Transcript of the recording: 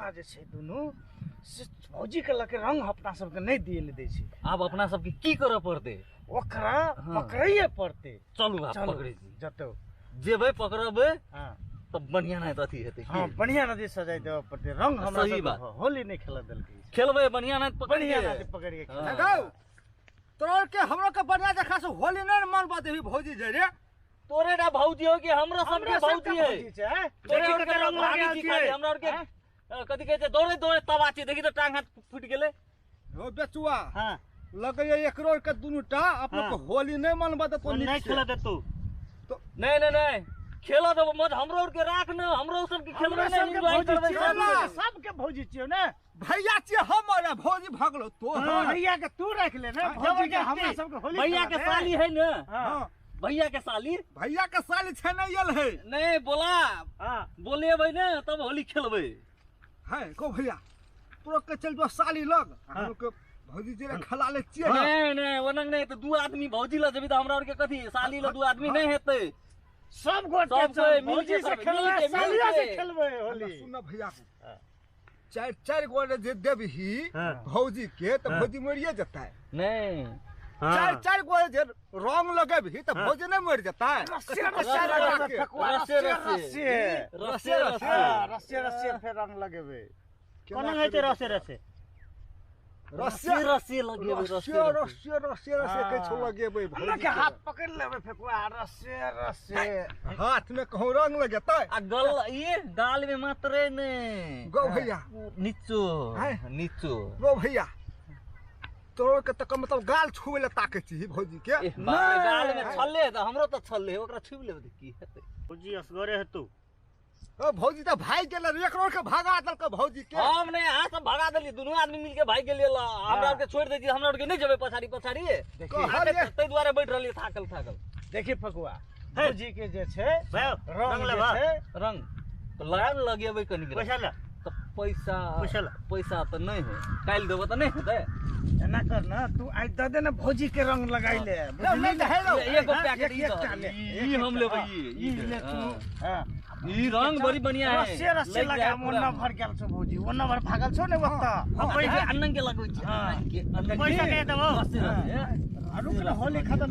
फेकुआ जे छै दुनू से भौजी के लके रंग अपना सबके नहि दिए ले दै छै। आब अपना सबके की करऽ पड़तै? ओकरा हाँ। पकड़ैए पड़तै। चलू आब। चलू, पकड़ै छी। जतौ जेबै पकड़बै हाँ तऽ बढ़िया नहि तऽ अथी हेतै की? हाँ, बढ़िया नदी सजाइ देबऽ पड़तै रंग हमरा सही सबके। बात। होली नहि खेलऽ देलकै। खेलबै बढ़िया नहि पकड़ बढ़िया के। नदी पकड़ के हाँ। गौ तोर के हमरो के बढ़िया जखा से होली नहीं मनबा देबी भौजी जे रे। तोरे ना भौजी हो कि हमरो सबके भौजी है? भौजी छै। तोरे देखी और के कते रंग भागी लगायल छी छियै। खाली, हमरा और के हाँ? कथी कहै छै, दौड़े दौड़े तबाह छी, देखी तऽ टांग हाथ फूटि गेलै। हो बेचुआ, हाँ लगैया एकरो के दुनू टा अपनो हाँ। के होली नहीं मनबा देतो। नहीं नीक से। खेलऽ देतौ। नहीं नहीं नहीं, खेलऽ देबो मत, हमरो और के राख न, हमरो सबके खेलबै हमरा ने, सबके एन्जॉय भौजी करबै छियौ सब। ने, सबके भौजी छियौ ने। भैया छियै हमर आ भौजी भगलो तो। हाँ, भैया के तू राख ले ने भौजी के, हमरा सबके होली भैया के खेलऽ दे। साली है ने? हाँ हाँ, भैया के साली। भैया के साली छै नहीं आयल है। नहीं बोला। हाँ बोलेबै ने तब होली खेलबै। है को भैया तोरा के चल जो साली लग, हमरो के भौजी जे रे खला ले छियै। नहीं नहीं, ओना नहीं तऽ दू आदमी भौजी लऽ जेबी तऽ हमरा और के कथी साली लऽ दू आदमी नहीं हेतै। सब गोटे सब चल, कोइ मिलके भौजी से सब, खेलबै, मिलके, सालियो से मिलके। खेलबै होली। सुन भैया को, हाँ। चारि चारि गोरे जे देबही हाँ। भौजी के तऽ हाँ। भौजी मरिए जेतै। नहीं। चारि चारि गोरे जे रंग लगेबही तऽ भौजी नहीं मरि जेतै। रस्से रस्से लगेबै फेकुआ, रस्से रस्से रस्से। रस्से। रस्से रस्से। हाँ, रस्से रस्से फेर रंग लगेबै। केना कोना हेतै रसे रसे? रस्से रस्से रस्से लगेबै। रस्से रस्से रस्से रस्से रस्से हाँ। के छौ लगेबै हमरा भौजी के के। हाथ पकड़ लेबै फेकुआ, रस्से रस्से। हाथ में कहूँ रंग लगेतै। आ गल ये गाल में मात्रे ने। गौ भैया। नीचो। हैं? नीचो। गौ भैया तोर के तक मतलब गाल छुए ले ताकै छी भौजी के। एह, बाप रे, गाल में छल्ले तऽ हमरो तऽ छल्ले, ओकरा छुबि लेबै तऽ की हेतै? भौजी असगरे हेतौ। ओ भौजी तऽ भागि गेल रे, एकरो के भागा देलकै भौजी के। हम नहि, अहाँ सब भगा देलियै, दुनू आदमी मिलके भागि गेलियै ल, हमरा आरके छोड़ि दै छी, हमरा आरके नहि जेबै पछाड़ी पछाड़ी। कहलियै। ताहि दुआरे बैठ रहलियै थाकल थाकल। देखी फकुआ, भौजी के जे छै भैया रंग रंग जे लेबा? छै रंग तऽ लगा ने, लगेबै कनिक रंग। पैसा ले। तऽ पैसा पैसा ले। पैसा तऽ नहि है, काल्हि देबऽ तऽ नहि हेतै। एना कर न, तू आइ दऽ दे ने भौजी के रंग लगाइ ले। नहीं तऽ हे रौ। एगो हाँ, पैकेट एक ई एकटा दऽ, ले, ई एक हम एकटा, लेबै। हाँ, ई ई ले तू। हाँ। हाँ। ई रंग बड़ी बढ़िया है। रस्से रस्से लागि लगा जायत पूरा। ओन्ना भर गेल छौ भौजी, ओन्ना भर भागल छौ ने ओतऽ। हाँ, देखिए, अनंग के लगबै छी। हाँ। अनंग के, अनंग पैसा के। के देबौ? रस्से रस्से। आ रुक न, होली खत्म।